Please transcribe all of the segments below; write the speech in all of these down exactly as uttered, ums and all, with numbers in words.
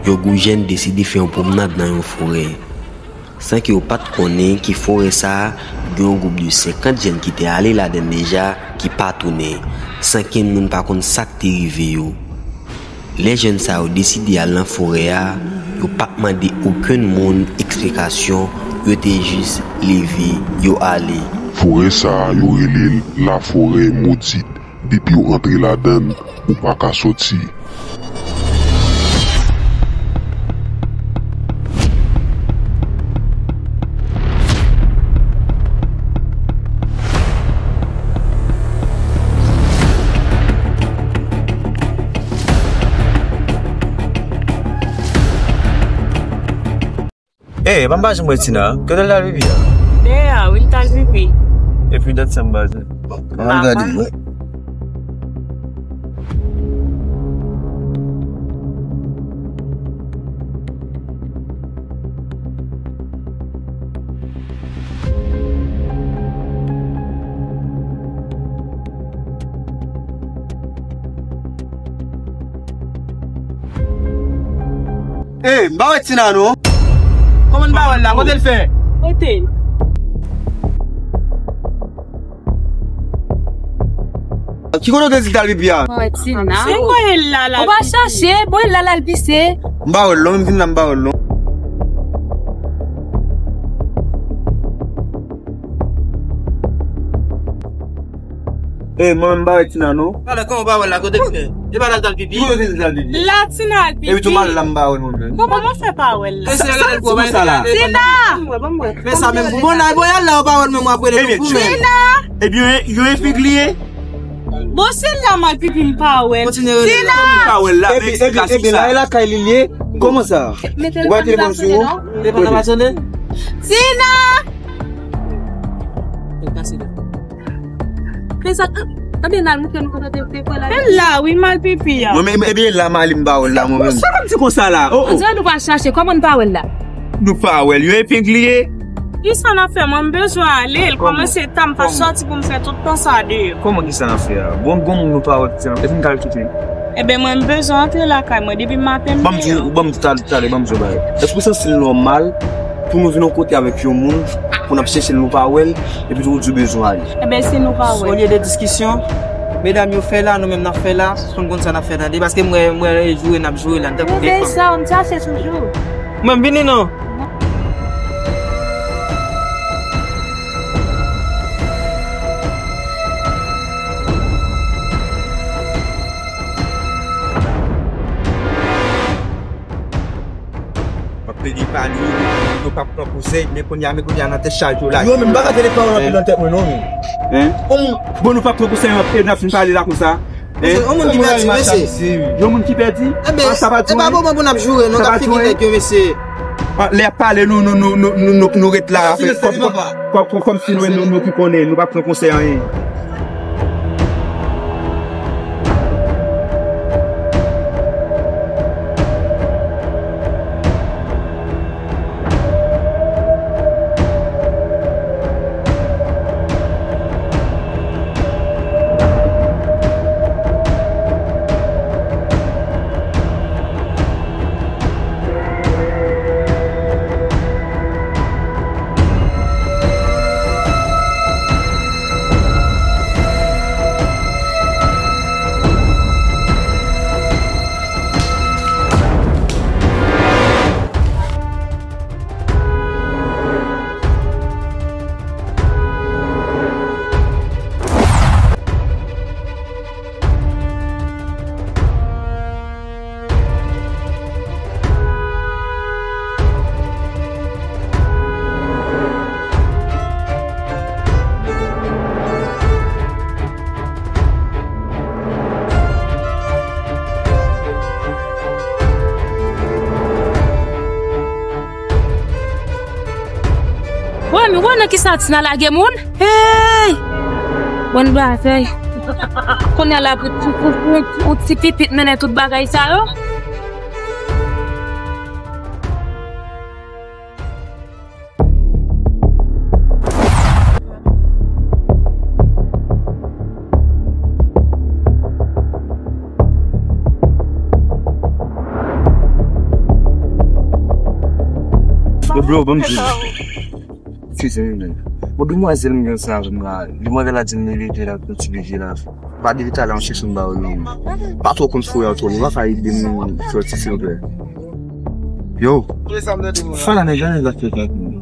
Yon gwoup jèn deside fè yon pwomnad nan yon forè. San ke yo pa t konnen ke forè sa a gen yon gwoup de senkant jèn ki te ale ladan l deja, ki pa tounen, san kenn moun pa konn sa k te rive yo. Lè jèn sa yo deside al nan forè a, yo pa t mande okenn moun eksplikasyon, yo te jis leve, yo ale. Forè sa a, yo rele l Laforè Modit. Depi w antre ladan l, ou pa ka soti. Ey, epa m pa janm wè Tina. Kote l t al pipi a? Dèyè a, wi, l t al pipi. Epi dat sa m pa wè. Ann al gade, wi. Ey, m pa wè Tina non. Kòman n pa wè l la? Kote l fè? Kote? Ki kote w te di l t al pipi a? Mwen wè Tina. Se kò l la, l al pipi. Ou pa chache, bon, l la, l al pise. M pa wè l non, m vin la, m pa wè l non. Ey, mwen menm m pa wè Tina non. Talè, kòman w pa wè l la? Kote l fè? E pa la l t al pipi? Ki kote w te di l t al pipi? La Tina al pipi. Epi tou m al la m pa wè l mwen menm. Kòman mwen fè pa wè l la? Sa, sa, sa, sa, sa la? Tina! Men sa menm pou bon la, bon, y al la, w pa wè l menm w ap rele nou pou men. Tina! Ebyen, yon efik li ye. Bon, se la m al pipi m pa wè l. Kontinye rele l. Tina! Kòman w pa wè l la? Men eksplikasyon sa. Ebyen, ebyen, la e lakay li l ye. Kòman sa? Ou pa telefòn sou ou? Telefòn nan pa sonnen? Tina! Fè sa, tande n al montre nou kote te, te kwè la. E la, wi, m al pipi a. Mwen menm, ebyen, la m ale m pa wè l la, mwen menm. Sa k ap di konsa la? Oh, oh. Andiran nou pa chache, kòman n pa wè l la? Nou pa wè l, yon efik li ye. Kisa n ap fè? Mwen, m bezwen ale, l kòmanse ta, m pa sòti pou m fè tout tan sa deyò. Kòman kisa n ap fè a? Bon, gon moun nou pa wè, epi n ka al kite. Ebyen, mwen, m bezwen antre lakay mwen, depi maten m deyò. Ban m di w, ban m di w talè, talè, ban m di w bagay. Èske w santi l nòmal pou nou vin yon kote avèk yon moun, pou n ap chèche l, nou pa wè l, epi tou ou di w bezwen ale? Ebyen, si nou pa wè l. Olye de diskisyon, medam yo fè la, nou menm n ap fè la, nou konn sa n ap fè, tande, paske m wè, m wè joure n ap joure la, n tankou enfan. Reveye sa, m chache toujou. Mwen, m vini non. M ap plede pale, nou p ap pran konsèy, men kounye a, men kounye a nan tèt chaje w la. Yo, men m pa ka tande pawòl anpil nan tèt mwen non, men. Hein? Bon, bon, nou p ap pran konsèy, e n ap fin pale la konsa. Yon moun ki pèdi, mesye. Yon moun ki pèdi? Enben, e pa bon pou n ap joure, non, k ap figi nèg yo, mesye. Lè y ap pale, nou, nou, nou ret la, kòm, kòm, kòm, kòm si nou, nou, nou ki konnen, nou p ap pran konsèy anyen. Wè, men wè nan kisa Tina lage moun. Hey! Bon bagay. Kounye a la pou, pou, pou, pou, pou ti pipit mennen tout bagay sa yo. Bro, ban m di. Eskize m, men. Bon, demwazèl m gen sa avè m la. Demwazèl la di m li leve la, pou ti bebe la. Pa de talè, an chèche m ba ou non. Pa twò konn fouye twò, non. Pa fè ede m sòti, silvouplè. Yo. Fala, nèg la, nèg la fè kèk moun.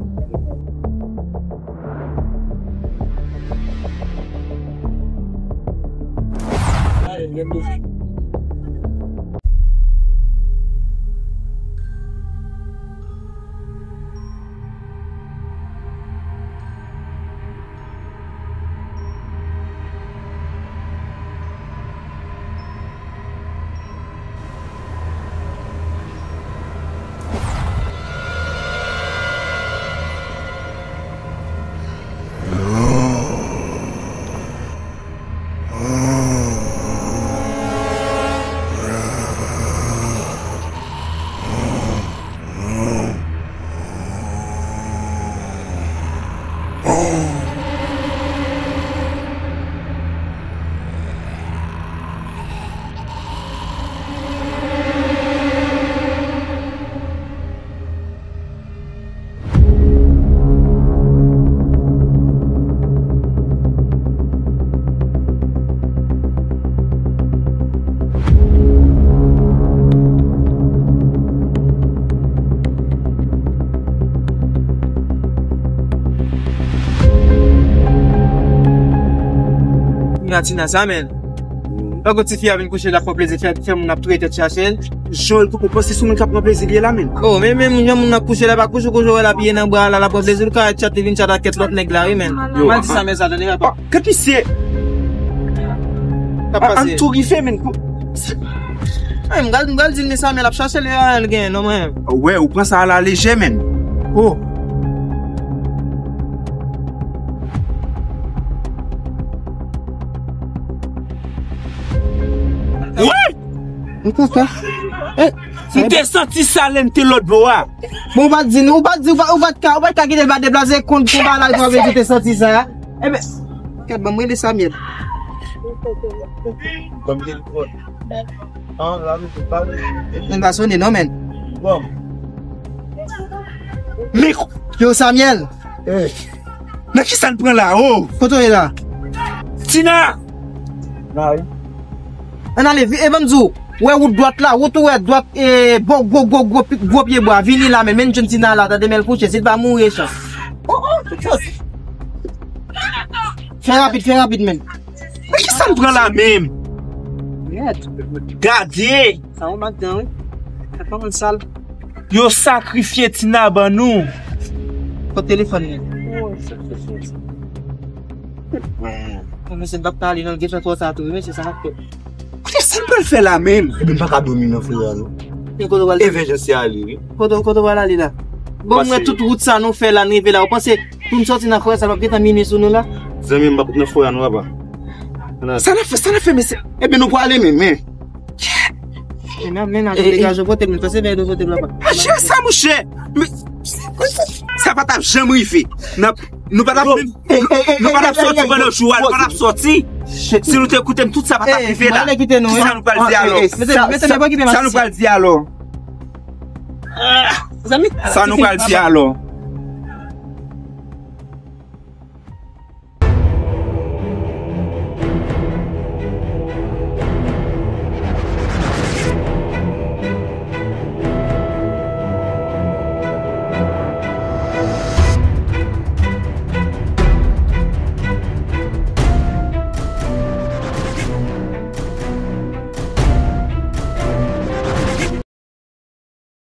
Tina, Tina, sa menm. Lè gon tifi a vin kouche la, fè plezi, fè, fè moun ap touye tèt chache l. Jan l poko panse se moun k ap pran plezi li ye la, menm. Oh, men, men moun, yon moun ap kouche la, pa kouche, kouche, wè l ap ye nan bra la, l ap pran plezi, l ka tchat, li vin tchat ak kèt lòt nèg la, wi, menm. Yo, mal di sa, men sa, tande, papa. Kèt misye! K ap pase? An tou rive, menm. Ay, m pral, m pral di l, men sa, men l ap chache li a, l gen, non, mwen. Wè, ou pran sa a la lejè, menm. Oh. Wi! M kontan. Eh, m te santi sa lè m te lòt bò a. Bon, ou pa t di nou, ou pa t di, ou pa, ou pa t ka, ou pa t ka kite l pa deplase kon, kon bagay la, ou te santi sa. Eben, gad, ban m rele Samuel. Ban m rele. An, la, nou pa. Mwen pa sonnen non, men. Bon. Men, yo, Samuel. Eh. Nan kisa n pran la, oh? Kote w ye la? Tina! La, wi. Ann ale, vi-, e ban m di w, wè wout dwat la, wout ou wè dwat, e, bon, gwo, gwo, gwo, pi-, gwo pye bwa, vini la, men, men jwenn Tina la, tande, men l kouche, si l pa mouri, e chan. Oh, oh, tout sòti. Fè rapid, fè rapid, men. Men kisa n pran la menm? Mèd. Gade! Sa yon madan, wi. Sa kòmanse sal. Yo sakrifye Tina ban nou. Kot telefòn li? Oh, sa, sa, sa, sa. Bon, mesye, m p ap pale non, l gentan twò ta tou, wi, mesye, sa n ap fè. Kote sa n pral fè la menm? Ebyen, m pa ka dòmi nan frè a, non. E kote w pral? Evèjans se ale, wi. Kote, kote w pral ale la? Bon, mwen, tout wout sa nou fè la, n rive la. Ou panse pou n sòti nan forè sa, l p ap gentan minui sou nou la? Zanmi m, m ap nan forè a, non, papa. Sa n ap fè, sa n ap fè, mesye? Ebyen, nou prale menm, men. Men, men, men, degaje kote m, pase vè de kote m la, papa. Aje sa, monchè. Men, sa pa t ap janm rive. N ap, nou pa t ap menm, nou pa t ap sòti pandan jou a, nou pa t ap sòti. Si nou te koute m, tout sa pa t ap rive la. Kisa nou pral di alò? Sa nou pral di alò? Sa nou pral di alò?